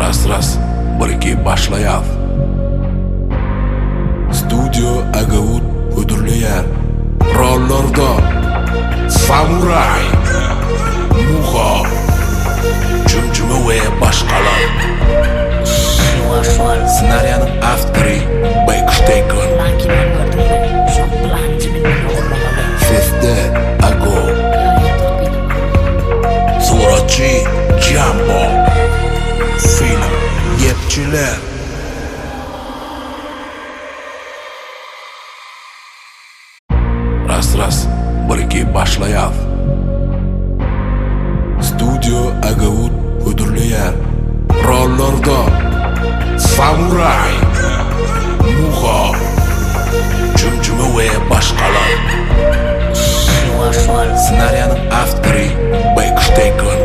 Ras ras bir iki başlaýas. Studio Agawut hödürleýär. Rollarda Samuray, Muha, Jümjüme we başgalar. Ssenariýanyň awtory Backstaken. Sesde Ago. Suratçy Jambo. Film Gepçiler. Ras ras bir iki başlaýas. Studio Agawut hödürleýär. Rollarda Samuray, Muha, Jümjüme we başgalar. Ssenariýanyň awtory Backstaken.